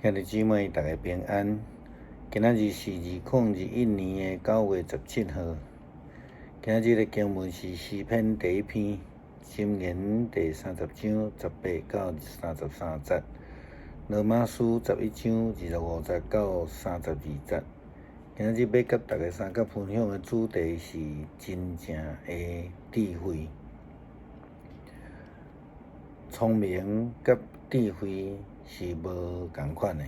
兄弟姊妹，大家平安。今仔日是2021年9月17號。今仔日的經文是詩篇第一篇，箴言第30章18到33節，羅馬書11章25節到32節。今仔日欲佮大家相佮分享的主題是真正的智慧。聰明佮智慧是無仝款的。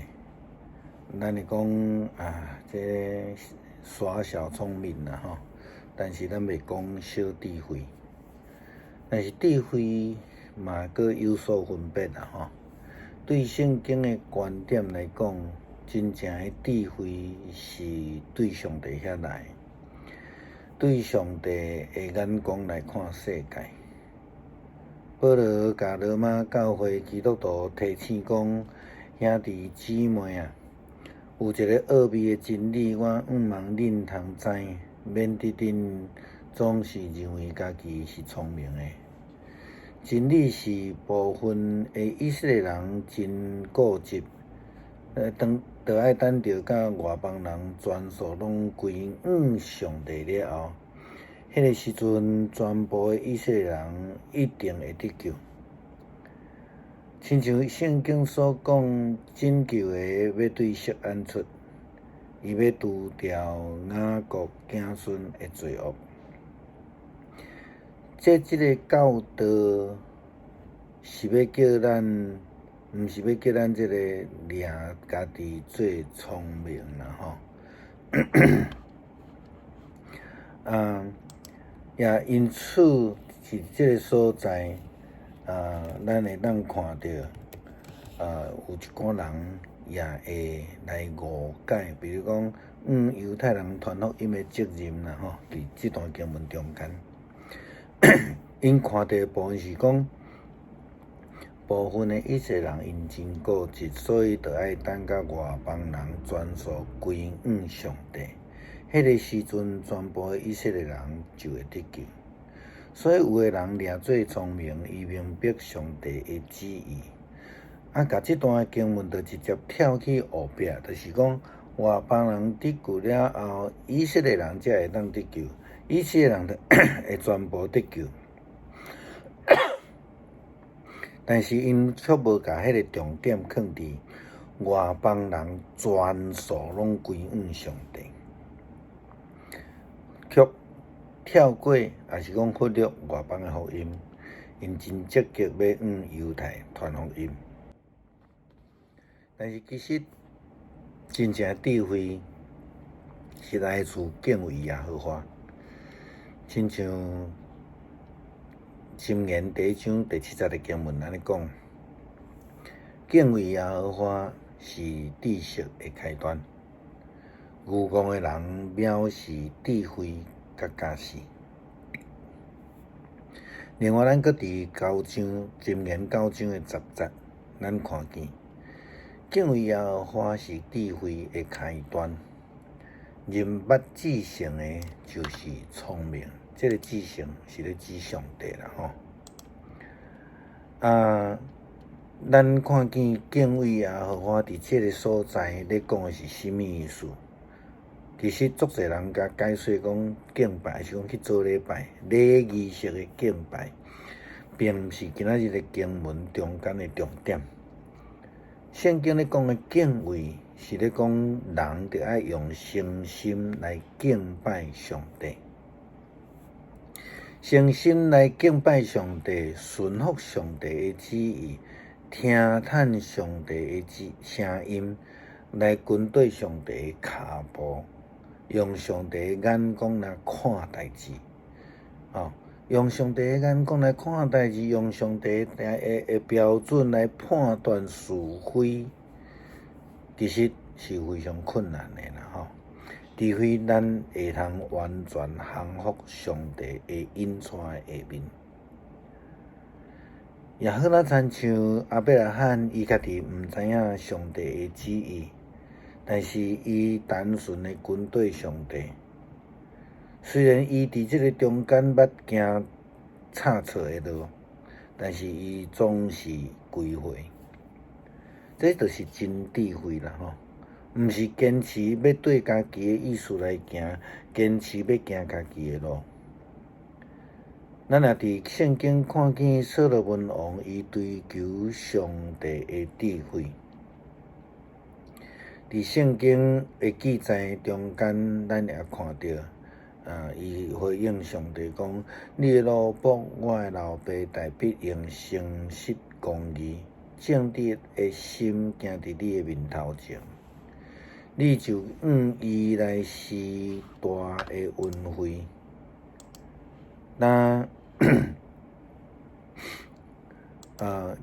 咱會講啊，這個耍小聰明啦吼，但是咱袂講小智慧。但是智慧嘛，閣有所分別啦吼。對聖經的觀點來講，真正的智慧是對上帝遐來，對上帝的眼光來看世界。保羅共羅馬教會基督徒提醒講：兄弟姊妹啊，有一个奧秘的真理，我向望恁通知，免得恁總是認為家己是聰明的。真理是部分的以色列人真固執，當著愛等著佮外邦人全數攏歸向上帝了後，彼个時陣，全部的以色列人一定會得救。親像聖經所講，拯救的欲對錫安出，伊欲除掉雅各子孫的罪惡。這个教導是欲叫咱，毋是欲叫咱這个掠家己做聰明啦吼。啊，也因此，佇這个所在，啊，咱會當看著，啊，有一寡人也會來誤解，比如講，向猶太人傳福音的責任啦，吼，佇這段經文中間，𪜶看著的部分是講，部分的以色列人𪜶真固執，所以著愛等佮外邦人全數歸向上帝。彼个時陣，全部的以色列人就會得救。所以有的人掠做聰明，伊明白上帝的旨意。啊，共這段經文就直接跳去後壁，就是講外邦人得救了後，以色列人才會當得救，以色列人就會全部得救。但是𪜶卻無共彼个重點囥佇外邦人全數攏歸向上帝。卻跳過，抑是講忽略外邦的福音，𪜶真積極欲向猶太傳福音。但是其實真正智慧是來自敬畏耶和華。親像箴言第一章第七節的經文按呢講：敬畏耶和華是知識的開端。愚戇的人藐視智慧佮教示。另外，咱閣佇九章箴言九章的10節，咱看見敬畏耶和華是智慧的開端。認捌至聖的，就是聰明。這个至聖是咧指上帝啦吼。啊，咱看見敬畏耶和華佇這个所在咧講的是啥物意思？其實足濟人共解說講敬拜是講去做禮拜，禮儀式的敬拜，並毋是今仔日的經文中間的重點。聖經咧講的敬畏，是咧講人著愛用誠心來敬拜上帝，誠心來敬拜上帝，順服上帝的旨意，聽趁上帝的聲聲音，來跟綴上帝的跤步。用上帝的眼光來看代誌，哦，用上帝的眼光來看代誌，用上帝的標準來判斷是非，其實是非常困難的啦，吼。除非咱會通完全降服上帝的引帶下面。也好若親像亞伯拉罕，伊家己毋知影上帝的旨意。但是伊單純的跟綴上帝，雖然伊佇這个中間捌行差錯的路，但是伊總是歸回。這就是真智慧啦吼，毋是堅持欲對家己的意思來行，堅持欲行家己的路。咱也佇聖經看見所羅門王伊追求上帝的智慧。佇聖經的記載中間，咱也看著，伊回應上帝講：你的奴僕，我的老爸大衛用誠實公義、正直的心行佇你的面頭前。你就向伊來施大的恩惠。那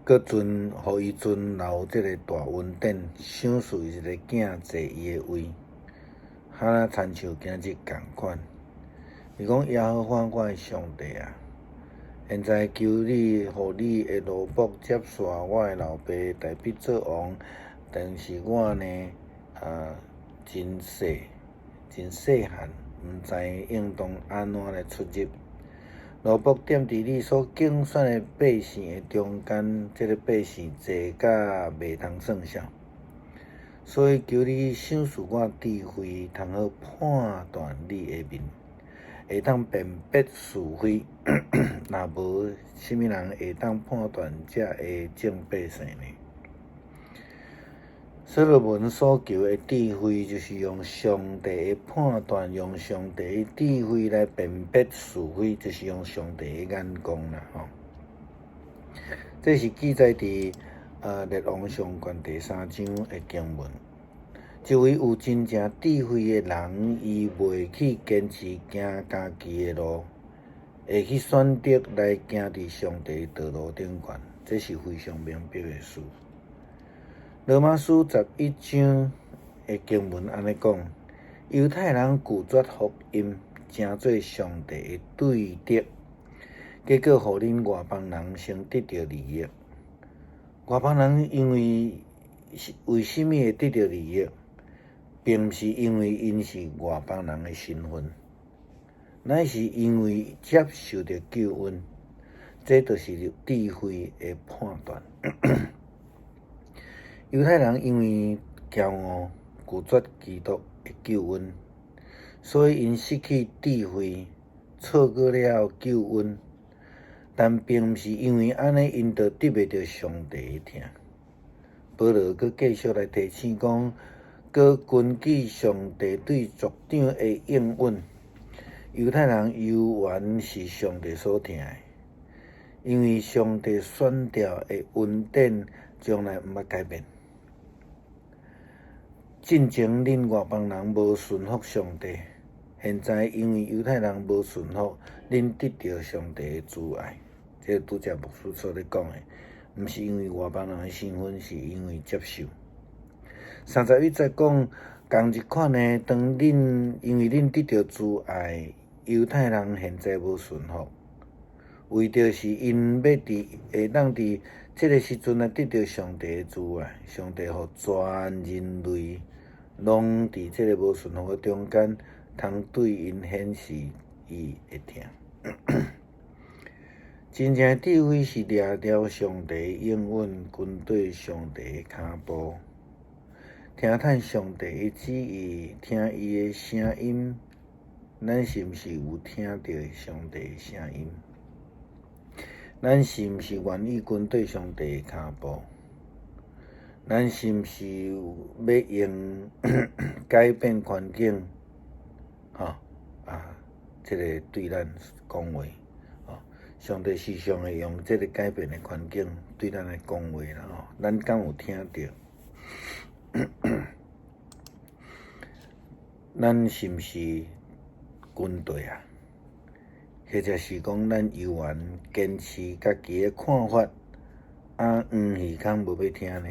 閣存予伊存留這个大恩典，賞賜伊一个囝坐伊的位，哈若親像今日仝款。伊講耶和華我的上帝啊，現在求你予你的奴僕接續我的老爸大衛做王，但是我呢真細真細漢，毋知應當按怎來出入。奴僕踮佇你所揀選的百姓的中間，這个百姓濟甲袂通算數，所以求你賞賜我智慧，通好判斷你的民，會當辨別是非。若無啥物人會當判斷這个眾百姓呢？所羅門所求的智慧，就是用上帝的判斷，用上帝的智慧來辨別是非，就是用上帝的眼光啦吼。這是記載佇列王上卷第三章的經文。一位有真正智慧的人，伊袂去堅持行家己的路，會去選擇來行佇上帝的道路頂懸，這是非常明白的事。羅馬書11章的經文按呢講：猶太人拒絕福音，成做上帝的對敵，結果予恁外邦人先得著利益。外邦人因為為啥物會得著利益？並毋是因為𪜶是外邦人的身份，乃是因為接受著救恩，這就是智慧的判斷。猶太人因為驕傲拒絕基督的救恩，所以𪜶失去智慧，錯過了救恩。但並毋是因為按呢，𪜶就得袂著上帝的疼。保羅閣繼續來提醒講，閣根據上帝對族長的應允，猶太人猶原是上帝所疼的，因為上帝選召的恩典從來毋捌改變。進前恁外邦人無順服上帝，現在因為猶太人無順服，恁得著上帝的慈愛。這拄才牧師所咧講的，毋是因為外邦人的身份，是因為接受。31節講，仝一款的，當恁因為恁得著慈愛，猶太人現在無順服，為著是𪜶欲佇會當佇這个時陣來得著上帝的慈愛，上帝予全人類攏佇這个無順服的中間，通對𪜶顯示伊的疼。真正的智慧是掠牢上帝的應允，跟綴上帝的跤步，聽探上帝的旨意，聽伊的聲音。咱是毋是有聽著上帝的聲音？咱是毋是願意跟綴上帝的跤步？咱是毋是欲用改變環境，吼啊，這个對咱講話，吼，上帝時常會用這个改變的環境對咱來講話啦，吼，咱敢有聽著？咱是毋是跟綴啊？或者是講咱猶原堅持家己的看法，啊，黃耳空無欲聽呢？